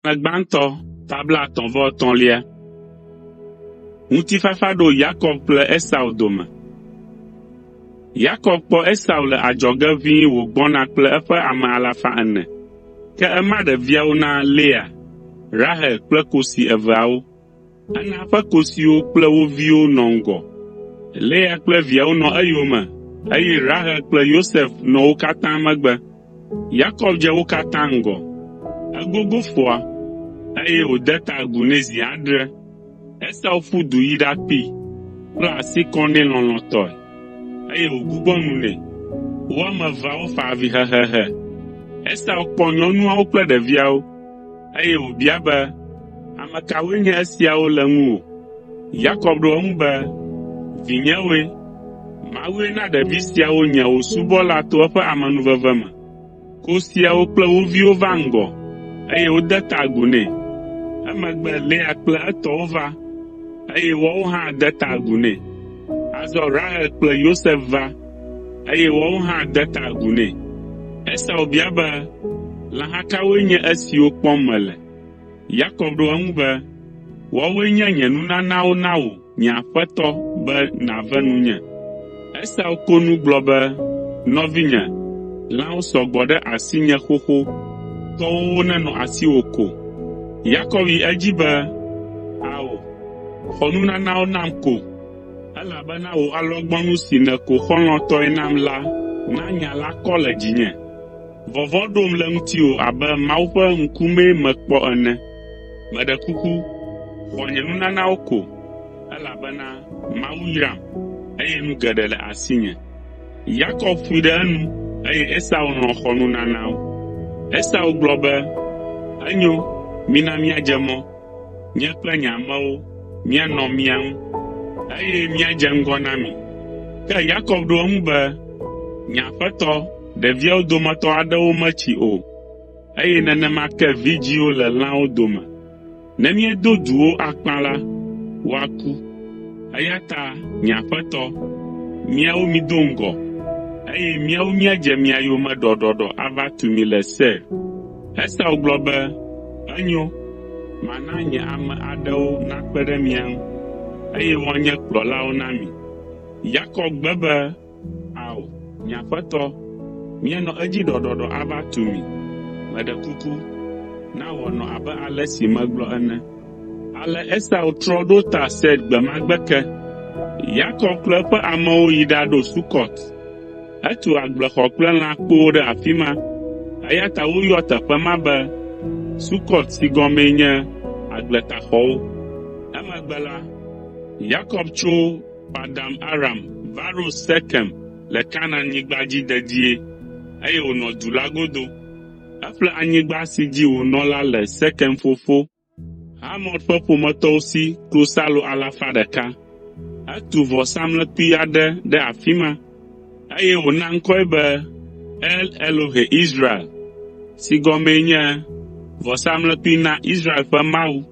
Agbalẽ gbãtɔ ta blaetɔ̃-vɔ-etɔ̃lia. Ŋutifafa ɖo Yakob kple Esau dome. Yakob kpɔ Esau le adzɔge ʋĩi wògbɔna kple eƒe ame alafa ene. Ke ema ɖeviawo na Lea, Rahel kple kosi eveawo. Ena eƒe kosiwo kple wo viwo nɔ ŋgɔ. Lea kple viawo nɔ eyome eye Rahel kple Yosef nɔ wo katã megbe. Yakob dze wo katã ŋgɔ. Egogo foa, eye wòde ta agu nɛ zi adre. Esau ƒu du yi ɖakpee, kpla asi kɔ nɛ lɔlɔ̃tɔe, eye wògbugbɔ nu nɛ. Wo ame eveawo fa avi hehehe. Esau kpɔ nyɔnuawo kple ɖeviawo, eye wòbia be, “Ame kawoe nye esiawo le ŋuwò?” Yakob ɖo eŋu be, “Vinyewoe. Mawue na ɖevi siawo nye wò subɔla to eƒe amenuveve me.” Kosiawo kple wo viwo va ŋgɔ, eye wode ta agu nɛ. Emegbe Lea kple etɔwo va, eye woawo hã de ta agu nɛ. Azɔ Rahel kple Yosef va, eye woawo hã de ta agu nɛ. Esau bia be, “Lãha kawoe nye esiwo kpɔm mele?” Yakob ɖo eŋu be, “Woawoe nye nye nunanawo na wò, nye aƒetɔ be nàve nunye.” Esau ko nu gblɔ be, “Nɔvinye, lãwo sɔ gbɔ ɖe asinye xoxo, tɔwòwo nenɔ asiwò ko.” Yakob yi edzi be, “Ao, xɔ nunanawo nam ko, elabena wò alɔgbɔnu si nèko xɔlɔ̃tɔe nam la na nya la kɔ le dzinye. Vɔvɔ̃ ɖom le ŋutiwò abe Mawu ƒe ŋkumee mekpɔ ene. Meɖe kuku, xɔ nye nunanawo ko, elabena Mawu yram, eye nu geɖe le asinye.” Yakob ƒoe ɖe enu, eye Esau lɔ̃ xɔ nunanawo. Esau gblɔ be, “Enyo, mina míadze mɔ, nye kple nye amewo míanɔ mia ŋu, eye míadze ŋgɔ na mi.” Ke Yakob ɖo eŋu be, “Nye aƒetɔ, ɖeviawo dometɔ aɖewo metsi o, eye nenema ke vidzĩwo le lãwo dome. Ne míedo du wo akpa la, woaku. Eya ta nye aƒetɔ, miawo mido ŋgɔ, eye míawo míadze mia yome ɖɔɖɔɖɔ ava tu mi le Seir.” Esau gblɔ be, “Enyo, mana nye ame aɖewo nakpe ɖe mia ŋu, eye woanye kplɔlawo na mi.” Yakob gbe be, “Ao, nye aƒetɔ, míanɔ edzi ɖɔɖɔɖɔ ava tu mi. Meɖe kuku, na wòanɔ abe ale si megblɔ ene.” Ale Esau trɔ ɖo ta Seir gbe ma gbe ke. Yakob kple eƒe amewo yi ɖaɖo Sukɔt. Etu agblexɔ kple lãkpowo ɖe afi ma, eya ta woyɔa teƒe ma be Sukɔt si gɔmee nye “Agbletaxɔwo.” Emegbe la, Yakob tso Padan Aram va ɖo Sekem le Kanaanyigba dzi dedie, eye wònɔ du la godo. Eƒle anyigba si dzi wònɔ la le Sekem fofo, Hamor ƒe ƒometɔwo si klosalo alafa ɖeka. Etu vɔsamlekpui aɖe ɖe afi ma, eye wòna ŋkɔe be El Elohe Israel, si gɔmee nye “Vɔsamlekpui na Israel ƒe Mawu.”